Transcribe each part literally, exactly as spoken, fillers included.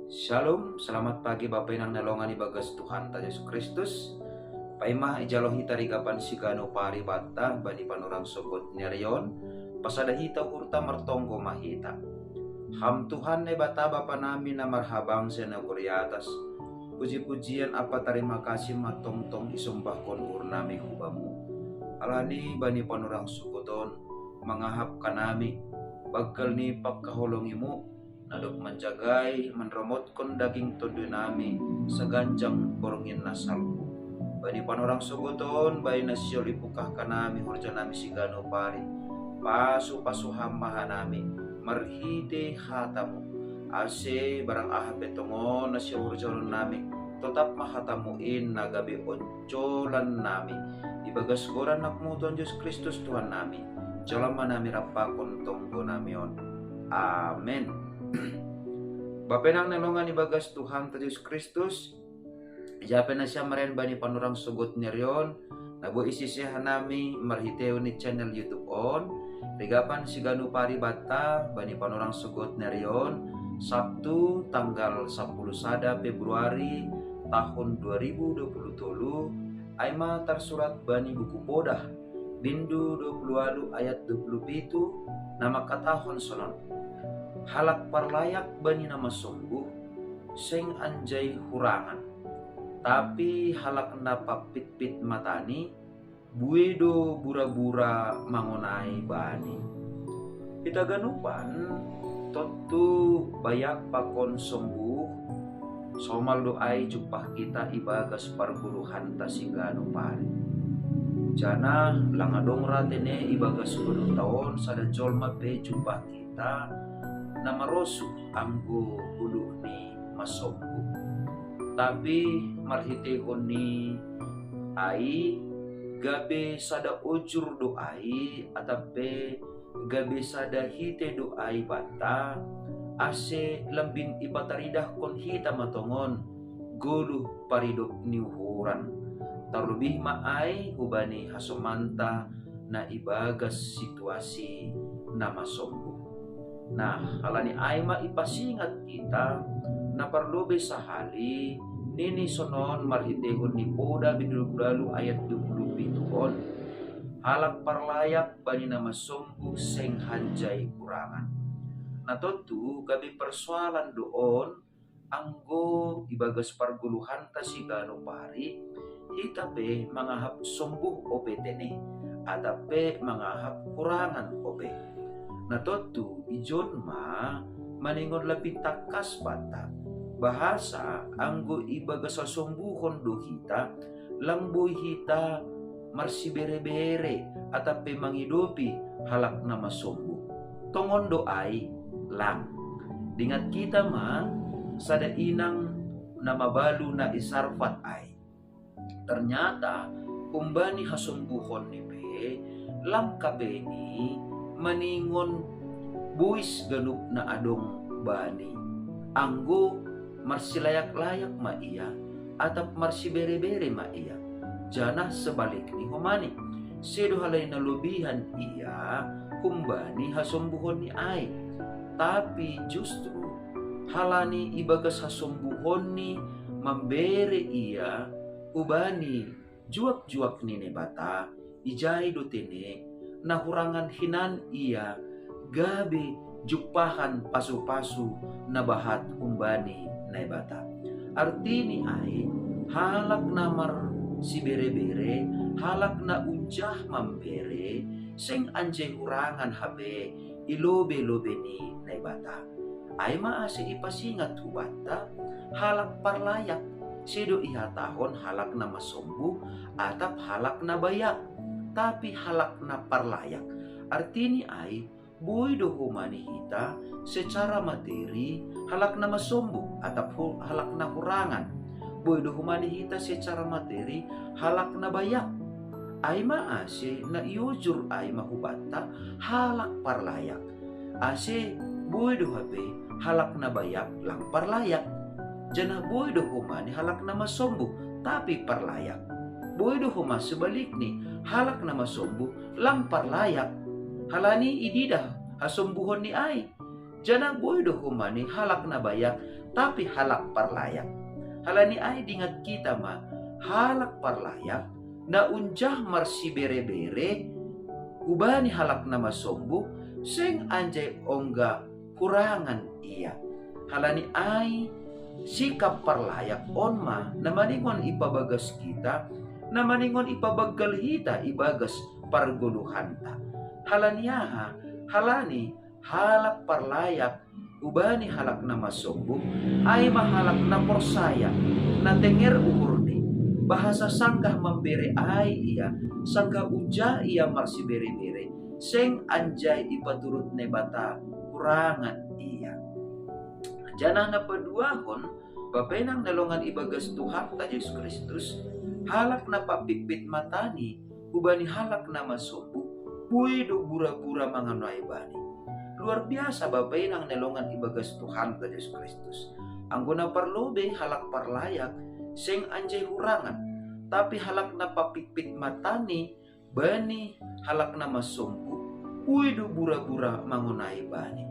Shalom, selamat pagi Bapa Inang na longan ibagas Tuhanta Jesus Kristus. Paima ijalo hita rigapan sigano paribata bani panorang sogot ni ari on, pasada hita uhurta martonggo ma hita. Ham Tuhan Naibata Bapa nami na marhabangsa na guriatas, puji-pujian apa tarima kasih ma tongtong isombahkon uhur nami hu Bamu. Alani bani panorang sogot on, mangahap hanami banggal ni pangkaholongiMu, na dob manjagai manromotkon daging tonduy nami saganjang borngin na salpu. Bani panorang sogot on, bahen na sihol ipungkah hanami horja nami sigano pari, pasu-pasu Ham ma hanami marhitei hataMu, ase barang aha pe tongon na sihol horjahon nami, totap ma hataMu in na gabe onjolan nami. Ibagas goran AnakMu Tuhan Jesus Kristus Tuhan nami, jalo ma nami rap pakon tonggo nami on. Amen. Bapa Inang na longan ibagas Tuhanta Jesus Kristus, ija pe nasiam marianan bani panorang sogot ni ari on, na boi isise hanami marhitei ni channel YouTube on, rigapan sigano paribata bani panorang sogot ni ari on, Sabtu tanggal sapuluh sada Februari tahun dua ribu dua puluh tolu, ai ma tarsurat bani Buku Podah, bindu dua puluh ualu ayat dua puluh pitu, na mangkatahon sonon: Halak parlayak bani na masombuh seng anjai hurangan, tapi halak na pampitpit matani, buei do bura-bura mangonai bani. Hita ganupan, tontu bayak pakon sombuh, somal do ai jumpah hita ibagas pargoluhanta sigano pari. Janah lang adong ra tene ibagas goluhta on sada jolma pe jumpah hita na marosuh anggo goluhni masombuh. Tapi marhiteihon ni ai, gabe sada ojur do ai, atap pe gabe sada hite do ai banta, ase lambin ipataridahkon hita ma tongon goluh paridop ni uhuran, tarlobih ma ai hubani hasomanta na ibagas situasi na masombuh. Nah, halani ai ma ipasingat hita, na parlobei sahali, nini sonon marhiteihon ni Podah bindu dua puluh ualu ayat dua puluh pitu on: Halak parlayak bani na masombuh seng hanjai hurangan. Na tontu gabe parsoalan do on, anggo ibagas pargoluhanta sigano pari, hita pe mangahap sombuh ope tene, atap pe mangahap hurangan ope. Na tontu ijon ma maningon lambin tangkas banta, bahasa anggo ibagas hasombuhon do hita, lang boi hita marsibere-bere atap pe mangidopi halak na masombuh. Tongon do ai? Lang. Dingat hita ma sada inang na mabalu na i Sarpat ai. Ternyata humbani hasombuhonni pe, lang hape ni maningon bois ganup na adong bani, anggo marsilayak-layak ma ia, atap marsibere-bere ma ia. Janah sebalikni homani, sedo halani na lobihan ia humbani hasombuhonni ai, tapi justru halani ibagas hasombuhonni mambere ia hubani juak-juak ni Naibata, ijai do tene na hurangan hinan ia gabe jumpahan pasu-pasu na bahat humbani Naibata. Artini ai, halak na marsibere-bere, halak na unjah mambere, seng anjai hurangan hape i lobe-lobe ni Naibata. Ai ma ase ipasingat hubanta, halak parlayak, sedo ihatahon halak na masombuh atap halak na bayak, tapi halak na parlayak. Artini ai, boi do homani hita secara materi halak na masombuh atap hu-, halak na hurangan. Boi do homani hita secara materi halak na bayak. Ai ma ase na iojur ai ma hubanta halak parlayak. Ase boi do hape halak na bayak lang parlayak. Janah boi do homani halak na masombuh, tapi parlayak. Boi do homa sebalikni, halak na masombuh lang parlayak. Halani ididah hasombuhonni ai. Janah boi do homa ni halak na bayak, tapi halak parlayak. Halani ai dingat kita ma, halak parlayak na unjah marsibere-bere hubani halak na masombuh, seng anjai ongga hurangan ia. Halani ai sikap parlayak on ma na maningon ipabagas kita, na maningon ipabanggal hita ibagas pargoluhanta. Halani aha? Halani halak parlayak hubani halak na masombuh, ai ma halak na porsaya, na tenger uhurni, bahasa sanggah mambere ai ia, sanggah unjah ia marsibere-bere, seng anjai ipaturut Naibata hurangan ia. Janah na paduahon, bapa inang na longan ibagas Tuhanta Jesus Kristus, halak na papitpit matani hubani halak na masombuh, boi do bura-bura mangonai bani. Luar biasa bapa inang na longan ibagas Tuhanta Jesus Kristus. Anggo na parlobei halak parlayak seng anjai hurangan, tapi halak na papitpit matani bani halak na masombuh, boi do bura-bura mangonai bani.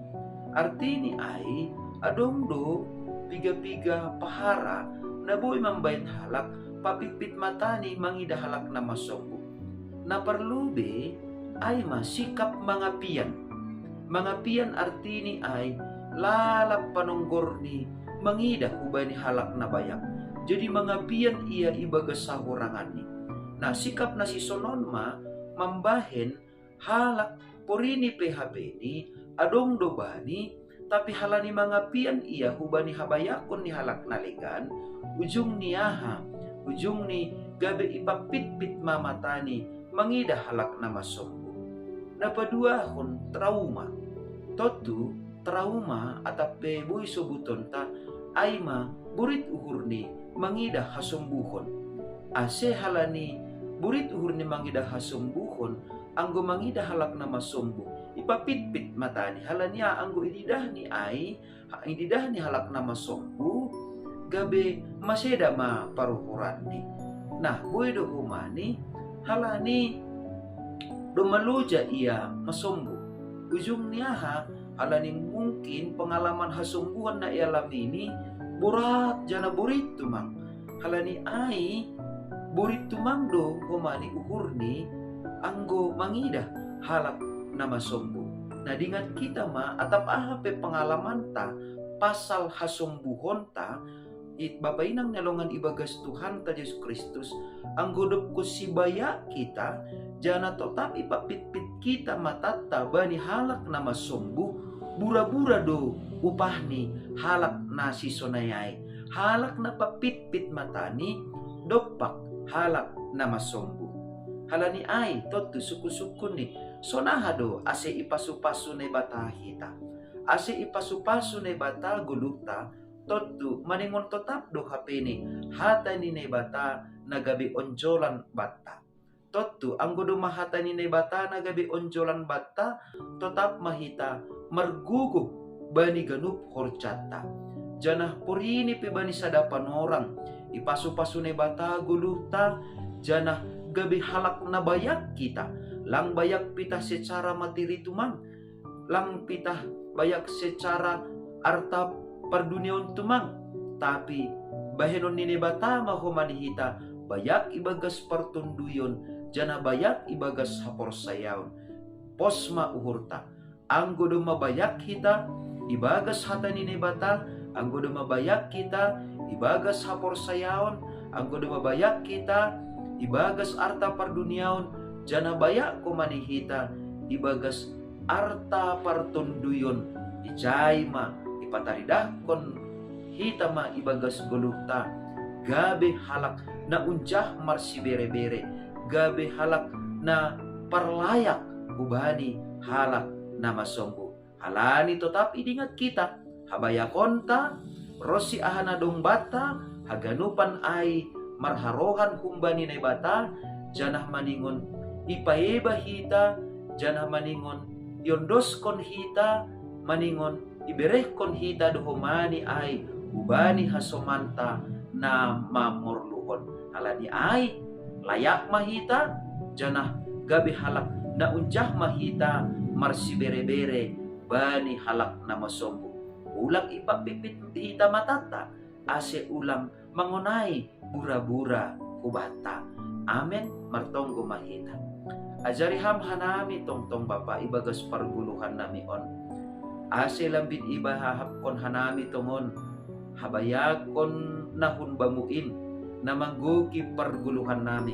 Artini ai, adong do piga-piga pahara na boi mambahen halak papitpit matani mangidah halak na masombuh. Na parlobei ai ma sikap mangapian. Mangapian artini ai lalap panonggorni mangidah hubani halak na bayak. Jadi mangapian ia ibagas sahuranganni. Nah, sikap na sisonon ma mambahen halak porini pe hapeni adong do bani, tapi halani mangapian ia hubani habayakon ni halak na legan, ujungni aha? Ujungni gabe ipapitpit ma matani mangidah halak na masombuh. Na paduahon trauma. Tontu trauma atap pe boi sobutonta ai ma borit uhurni mangidah hasombuhon. Ase halani borit uhurni mangidah hasombuhon, anggo mangidah halak na masombuh, ipapitpit matani, halani ia anggo ididahni ai, ididahni halak na masombuh, gabe maseda ma paruhuranni. Nah, boi do homa ni, halani domma loja ia masombuh. Ujungni aha? Halani mungkin pengalaman hasombuhan na ialami ni borat janah borit tumang. Halani ai borit tumang do homa ni uhurni anggo mangidah halak na masombuh. Nah, dingat kita ma, atap aha pe pengalamanta pasal hasombuhonta, bapa inang na longan ibagas Tuhanta Jesus Kristus, anggo dob konsi bayak kita, janah totap ipapitpit kita matanta bani halak na masombuh, bura-bura do upahni halak na sisonai ai, halak na papitpit matani dompak halak na masombuh. Halani ai tontu sungkun-sungkunni, sonaha do ase ipasu-pasu Naibata hita? Ase ipasu-pasu Naibata goluhta, tontu maningon totap do hapeni hata ni Naibata na gabe onjolan banta. Tontu anggo domma hata ni Naibata na gabe onjolan banta, totap ma hita margogoh bani ganup horjanta. Janah porini pe bani sada panorang, ipasu-pasu Naibata goluhta, janah gabe halak na bayak hita, lang bayak pe hita secara materi tumang, lang pe hita bayak secara arta parduniaon tumang, tapi bahenon ni Naibata ma homa ni hita bayak ibagas partonduyon, janah bayak ibagas haporsayaon. Pos ma uhurta, anggo domma bayak hita ibagas hata ni Naibata, anggo domma bayak hita ibagas haporsayaon, anggo domma bayak hita ibagas arta parduniaon, janah bayak homa ni hita ibagas arta partonduyon, ijai ma ipataridahkon hita ma ibagas goluhta gabe halak na unjah marsibere-bere, gabe halak na parlayak hubani halak na masombuh. Halani totap idingat kita, habayakonta, ronsi aha na dong banta, haganupan ai marharohan humbani Naibata, janah maningon ipaeba hita, janah maningon iondoskon hita, maningon iberehkon hita do homa ni ai hubani hasomanta na mamorluhon. Halani ai layak ma hita, janah gabe halak na unjah ma hita marsibere-bere bani halak na masombu. Ulang ipapipit hita matanta, ase ulang mangonai bura-bura hubanta. Amen. Martonggo ma hita. Ajari ham hanami tongtong Bapa ibagas parguluhan nami on, ase lambin ibahahapkon hanami tongon habayakon na hun Bamu in, na manggoki parguluhan nami,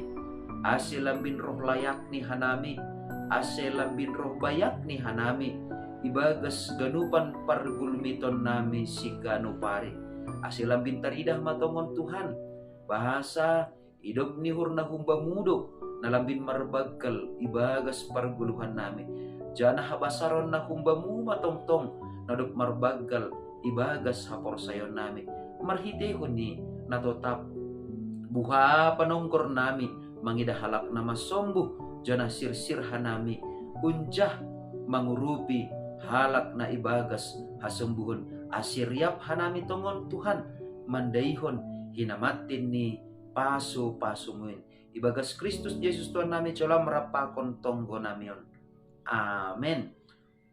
ase lambin roh layak ni hanami, ase lambin roh bayak ni hanami, ibagas ganupan pargulmiton nami siganup ari, ase lambin taridah ma tongon Tuhan, bahasa idop ni uhur na hun Bamu do, na lambin marbanggal ibagas parguluhan nami, janah habasaron na hun Bamu ma tongtong, na dob marbanggal ibagas haporsayaon nami, marhitehon ni na totap. Buha panonggor nami mangidah halak na masombu, janah sirsir hanami unjah mangurupi halak na ibagas hasombuhon, ase riap hanami tongon Tuhan mandaihon hinamattin ni pasu-pasuMu in. Ibagas Kristus Jesus Tuhan nami, jalo ma rap pakon tonggo nami on. Amen.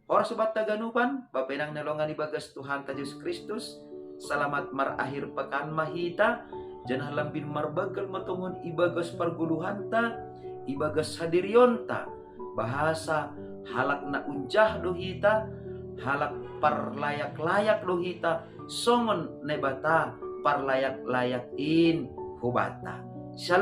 Horas sobat haganupan, Bapa inang na hinaholongan ibagas Tuhanta Jesus Kristus, selamat marakhir pekan ma hita, janah lambin marbanggal ma tongon ibagas parguluhanta, ibagas hadirionta, bahasa halak na unjah do hita, halak parlayak-layak do hita, songon Naibata parlayak-layak in hubanta. Shalom.